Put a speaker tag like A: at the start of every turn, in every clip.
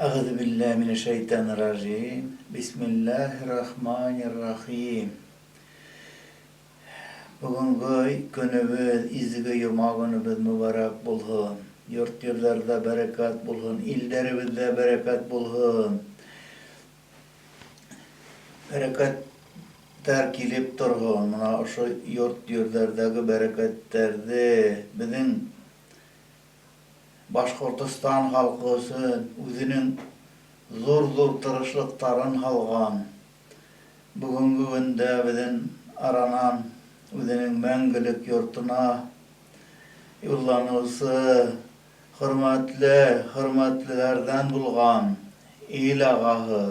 A: Әғүзу билләһи минәш-шәйтанир-раҗим. Бисмиллаһир-рахманир-рахим. Бөгөнгө көнөбөҙ, изге йома көнөбөҙ мөбарәк булһын. Йорт-ерҙәрҙә бәрәкәт булһын, илдәребеҙҙә бәрәкәт булһын. Бәрәкәттәр килеп торһон. Мына ошо йорт-ерҙәрҙәге бәрәкәттәрҙе беҙҙең Башҡортостан халҡы өсөн үҙенең ҙур-ҙур тырышлыҡтарын һалған, бөгөнгө көндә беҙҙең аранан үҙенең мәңгелек йортона юлланыусы хөрмәтле, хөрмәтлеләрҙән булған ил ағаһы,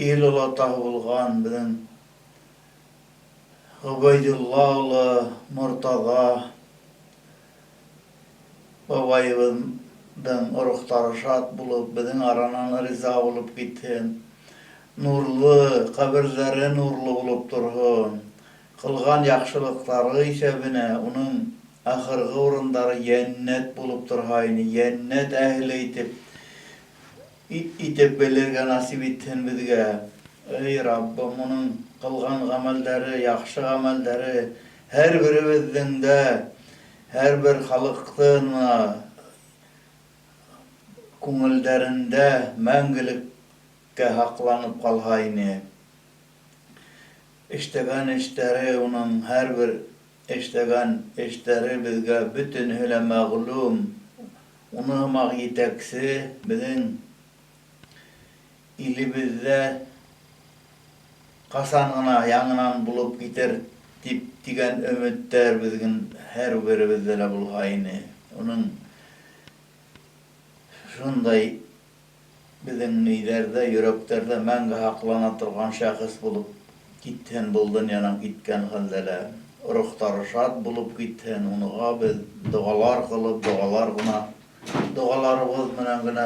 A: ил олатаһы булған беҙҙең Ғөбәйҙулла улы Мортаҙа Бабайыбыҙҙың рухтары шат булып, беҙҙең аранан риза булып китһен. Нурлы, ҡәберҙәре нурлы булып торһон. Ҡылған яҡшылыҡтары иҫәбенә уның ахырғы урындары йәннәт булып торһа ине, йәннәт әһеле итеп итеп белергә насип итһен беҙгә. Эй, Раббым, уның ҡылған ғәмәлдәре, яҡшы ғәмәлдәре һәр беребеҙҙең дә, һәр бер халыҡтың күңелдәрендә мәңгелеккә һаҡланып ҡалһа ине. Эштәгән эштәре уның һәрбер эштәгән эштәре беҙгә бөтөнөһө лә мәғлүм. Уны һымаҡ етәксе беҙҙең илебеҙҙә ҡасан ғына яңынан булып китер тип тигән өмөттәр беҙҙең һәр беребеҙҙә лә булһа ине. Уның шундай Беҙҙең мейҙәрҙә, йөрәктәрҙә мәңге һаҡлана торған шәхес булып китһен был донъянан киткән хәлдә лә. Рухтары шат булып китһен, уныға беҙ доғалар ҡылып, доғалар ғына, доғаларыбыҙ менән генә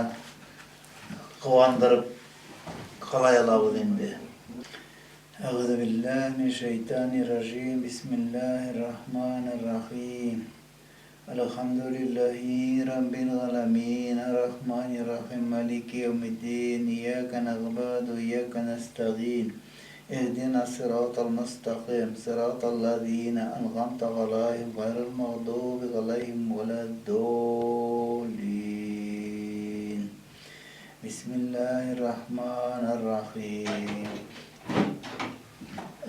A: ҡыуандырып ҡалай алабыҙ инде. Әғүзу билләһи минәш-шәйтанир-ражим, бисмиллаһир-рахманир-рахим. Әлхәмдүлилләһи раббил галәмин, ар-рахманир-рахим, малики яумиддин, ияка нәгъбуду ва ияка нәстәгыйн, иһдина сиратал мөстәкыйм, сиратал ләзина әнгамта галәйһим, гайрил мәгъдуби галәйһим вәләд-доллин. Бисмиллаһир-рахманир-рахим.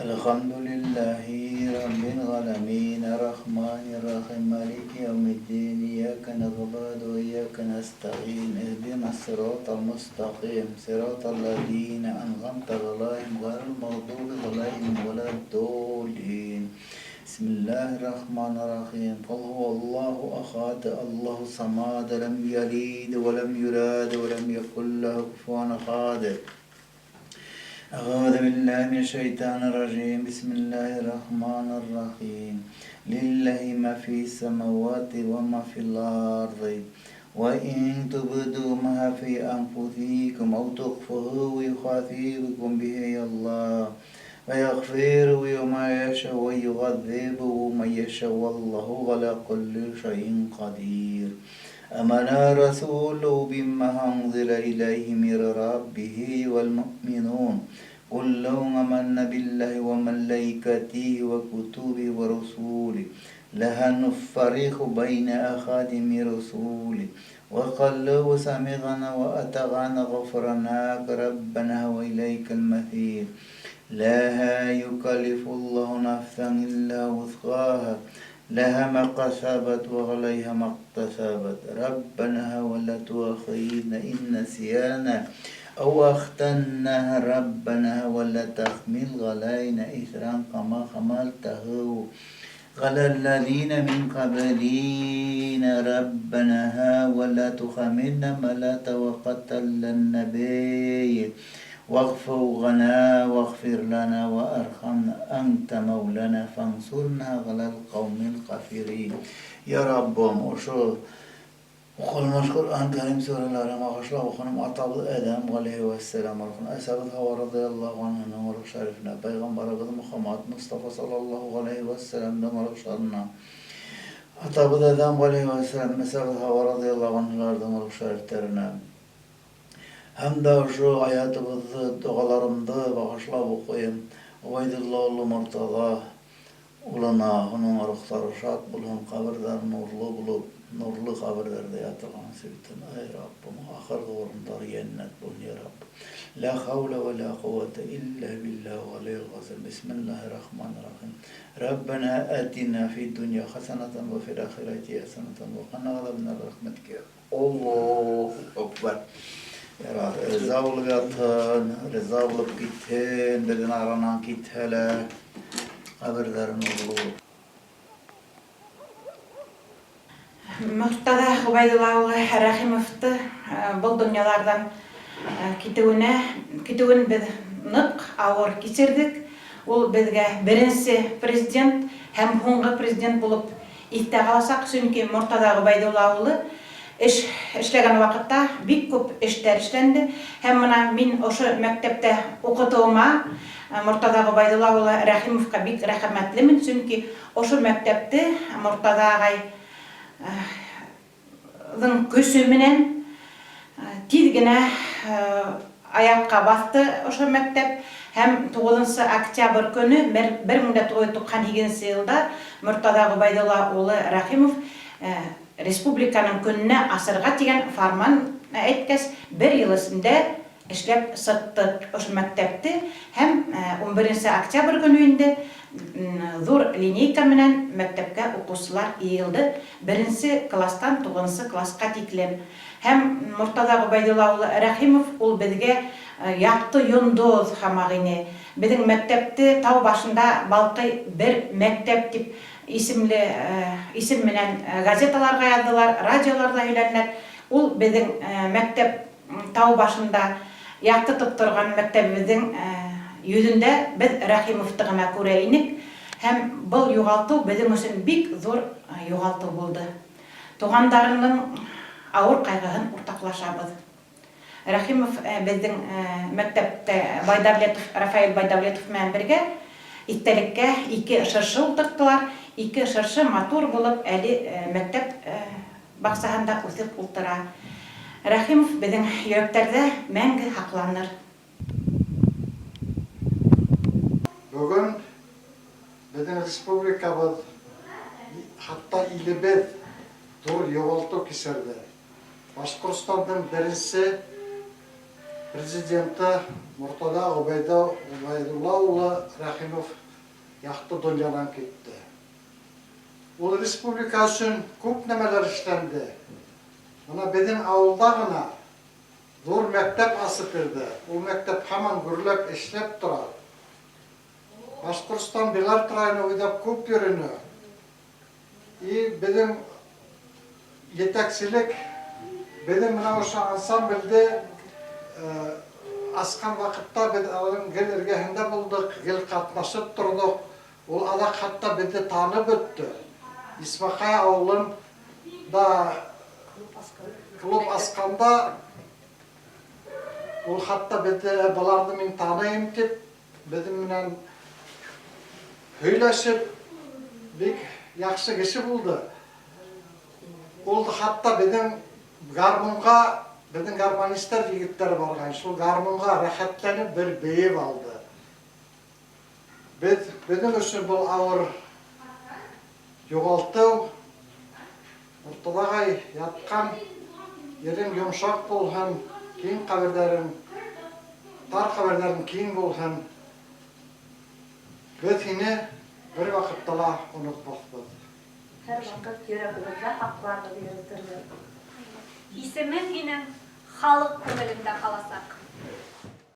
A: Әлхәмдүлилләһи раббил галәмин, ар-рахманир-рахим, малики яумиддин, ияка нәгъбуду ва ияка нәстәгыйн, иһдинас сиратал мөстәкыйм, сиратал ләзина әнгамта галәйһим, гайрил мәгъдуби галәйһим вәләд-доллин. Бисмиллаһир-рахманир-рахим. Кул һуаллаһу ахад, Аллаһу самад, ләм ялид ва ләм юлад ва ләм якул ләһу куфуан ахад. Әғүзу билләһи минәш-шәйтанир-раҗим. Бисмиллаһир-рахманир-рахим. Лилләһи ма фис самавати ва ма фил арди. Ва ин тубду ма фи анфусикум ау тухфуху юхасибукум бихи Аллаһ. Ва ягъфиру ма яша ва югаззибу ма яша валлаһу галя кулли шайин кадир. Амана расулу бимма анзила илайһи мир раббихи вал муъминун. Куллун аманна биллаһи ва малайкатихи ва кутубихи ва русулихи. Ла нуффаррику байна ахадин мин русулихи. Ва калу самигъна ва атагъна гуфранака раббана ва илайкал масир. Ла юкаллифуллаху нафсан илля вусъаха. Лаха ма касабат ва галайха ма иктасабат. Раббана ва ла туахизна ин насияна ау ахтанна раббана ва ла тахмил галайна исран кама хамалтаху галя ллазина мин каблина раббана ва ла тухамилна ма ла тавакката лана бихи. Вагъфир лана вагъфир лана ва архамна анта маулана фансурна галал каумил кафирин. Я Раббым, ошо уҡылмыш Ҡөрьән Кәрим сүрәләрен бағышлап уҡыным атабыҙ Әҙәм ғәләйһи вәссәләм рухына, әсәбеҙ Һауа радыяллаһу анһаның рух шәрифенә, пәйғәмбәребеҙ Мөхәммәд Мостафа саллаллаһу ғәләйһи вәссәләмдең рух шарына, атабыҙ Әҙәм ғәләйһи вәссәләм, әсәбеҙ Һауа радыяллаһу анһаларҙың рух шәрифтәренә. Һәм дә ошо аятыбыҙҙы, доғаларымды бағышлап уҡыйым Ғөбәйҙулла улы Мортаҙа улына, уның рухтары шат булһын, ҡәберҙәре нурлы булып, нурлы ҡәберҙәрҙә ятырға насип итһен. Ай Раббым, ахырғы урындары йәннәт булһын, йә Раббым. Лә хәүлә вә лә ҡүвәтә илля биллаһи галиyyil ғазим. Бисмиллаһир рахманир рахим. Раббана атина фид дунья хасанатан ва фил ахирати хасанатан ва қина азабан нар бирахматика. Аллаһу акбар. Ярар, риза булып ятһын, риза булып китһен, беҙҙең аранан китһә лә, ҡәберҙәре нурлы булып.
B: Мортаҙа Ғөбәйҙулла улы Рәхимовты был донъяларҙан китеүенә китеүен беҙ ныҡ ауыр кисерҙек. Ул беҙгә беренсе президент һәм һуңғы президент булып иҫтә ҡаласаҡ, сөнки Мортаҙа Ғөбәйҙулла улы эш эшләгән ваҡытта бик күп эштәр эшләнде. Һәм мына мин ошо мәктәптә уҡытыуыма Мортаҙа Ғөбәйҙулла улы Рәхимовҡа бик рәхмәтлемен, сөнки ошо мәктәпте Мортаҙа ағай ҙың көсө менән тиҙ генә аяҡҡа баҫты ошо мәктәп һәм туғыҙынсы октябрь көнө 1998 нсе йылда Мортаҙа Ғөбәйҙулла улы Рәхимов республиканың көнөнә асырға тигән фарман әйткәс, бер йыл эсендә эшләп сыҡты ошо мәктәпте һәм унберенсе октябрь көнө инде ҙур линейка менән мәктәпкә уҡыусылар йыйылды, беренсе класстан туғыҙынсы классҡа тиклем. Һәм Мортаҙа Ғөбәйҙулла улы Рәхимов ул беҙгә яҡты йондоҙ һамаҡ ине. Беҙҙең мәктәпте тау башында балҡый бер мәктәп дип исемле исем менән газеталарға яҙҙылар, радиоларҙа һөйләнеләр. Ул беҙҙең мәктәп Тау башында яҡтыртып торған мәктәбебеҙҙең йөҙөндә беҙ Рәхимовты ғына күрә инек һәм был юғалтыу беҙҙең өсөн бик ҙур юғалтыу булды. Туғандарының ауыр ҡайғыһын уртаҡлашабыҙ. Рәхимов беҙҙең мәктәптә Байдавлетов, Рафаэль Байдавлетов менән бергә иҫтәлеккә ике шыршы ултырттылар. Ике шыршы матур булып әле мәктәп баксаһында үҫеп ултыра. Рәхимов беҙҙең йөрәктәрҙә мәңге һаҡланыр.
C: Бөгөн беҙҙең республикабыҙ, хатта илебеҙ ҙур юғалтыу кисерҙе. Башҡортостандың беренсе президенты Мортаҙа Ғөбәйҙулла улы Рәхимов яҡты донъянан китте. Ул республика өсөн күп нәмәләр эшләнде. Бына беҙҙең ауылда ғына ҙур мәктәп асып бирҙе. Ул мәктәп һаман гөрләп эшләп тора. Башҡортостан Билард районы уйҙап күп йөрөнө. И беҙҙең етәкселек беҙҙең менә ошо ансамблде асҡан ваҡытта беҙ аның гел эргәһендә булдыҡ, гел ҡатнашып торҙоҡ. Ул аҙаҡ хатта беҙҙе танып бөттө. Исмаҡай ауылын да клуб асҡанда ул хатта беҙҙе, быларҙы мин таныйым тип, беҙҙең менән һөйләшеп, бик яҡшы кеше булды. Ул хатта беҙҙең гармунға, беҙҙең гармонистар егеттәр барған, шул гармунға рәхәтләнеп бер бейеп алды. Беҙ, беҙҙең өсөн был ауыр юғалтыу. Урталағай ятҡан ерең йомшаҡ булһын, киң ҡәберҙәрең, тар ҡәберҙәрең киң булһын. Беҙ һине бер ваҡытта ла онотмаҫбыҙ.
D: Һәр ваҡыт йөрәгебеҙҙә һаҡларбыҙ, йөрөтөрбөҙ. Исемең һинең халыҡ күңелендә ҡаласаҡ.